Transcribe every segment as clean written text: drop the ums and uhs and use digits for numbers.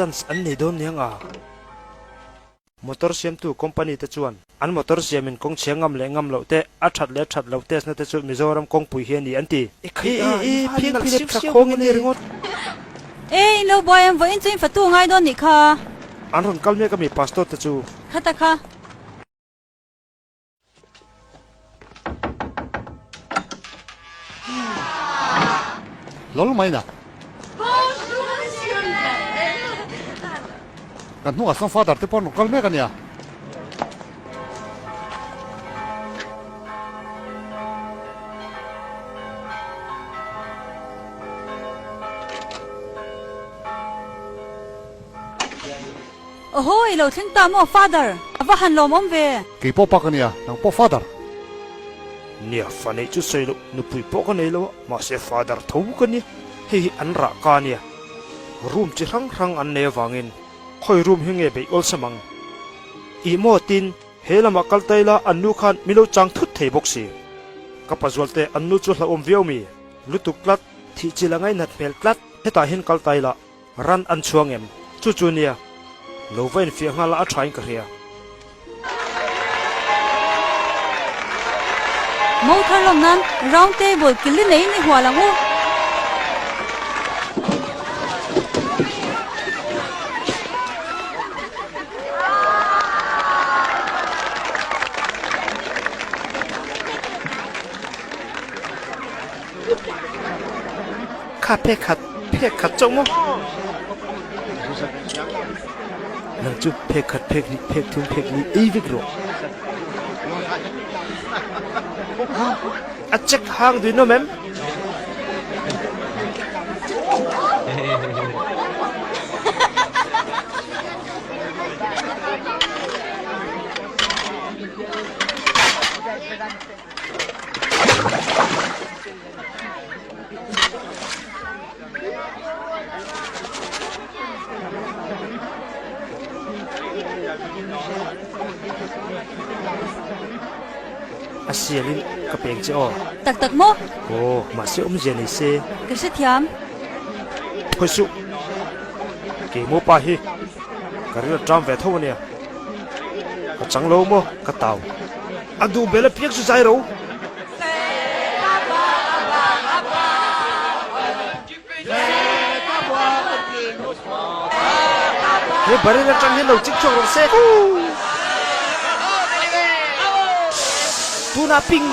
Chance an nei dawn niang a. Motor siamtu company te chuan an motor siamin kawng chhia ngam leh ngam loh te, a that leh that loh test na te chu Mizoram kawngpui hi a ni an ti. I i i phiang philip thla khawng in ni ringawt. E in lo buai em vawiin chu in fatu ngai dawn nih kha. An rawn kal mek a mi pastor te chu. Khata kha. Lol mai na. Kan hnungah sawn father te pawh an rawn kal mek a nia. Aw i lo thleng ta maw Father? A va han lawmawm ve. Kei pawh pa ka nia, nang pawh Father. Nia, fa neih chu sawi loh, nupui pawh ka nei lo a, mahse Father tho ka nia, hei hi an rah ka nia. Room chi hrang hrang an nei avangin khawi room hi nge beih awlsam ang? Ih maw tin, he lamah kal ta ila an nu khan min lo chang thut thei bawk si. Ka pazualte an nu chu hlauhawm viau mi? Lutuk tlat, thih chil a ngainat hmel tlat, hetah hian kal ta ila. Ran an chhuang em? Chu chu nia. Lo va infiah nghal a a thain ka hria. Mo thar lawm nan round table kil i neiin i hual ang u. Kha phek khat phek khat chauh maw? Nang chu phek khat phek hnih phek thum phek li ei vek rawh. A check hang dui nawm em? A sialin ka peng che aw. Tak tak maw? Aw, mahse awmzia nei se. Ka hrethiam. Khawi suh. Keimawh pa hi ka ril a ṭam ve tho ania. Ka chang lo maw? Ka tau. A duh bel apiang chu zai ro. He barrel atang hian lo chik chhuak rawh se. Tunah ping.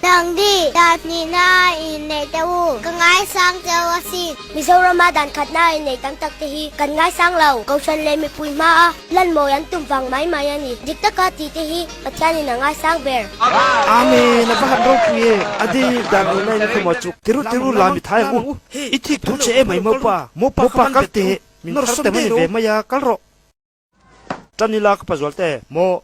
Dangdi, dan hnihna in neih teh u, ka ngaisang cheu asin. Mizorama dan khatna in neih tam tak te hi kan ngaisang lo, Kohhran leh mipui hmaa lan mawi an tum vang mai mai a ni. Dik taka tih te hi Pathianin a ngaisang ber. Amen, a va han ropui e, a di dan nih na in khaw maw chuk tiru tiru la mi thai ang u, i thik thu che emai mopa, mopa kal teh, min thar te mai ve mai a, kal rawh. Tan ila ka pazual te, maw.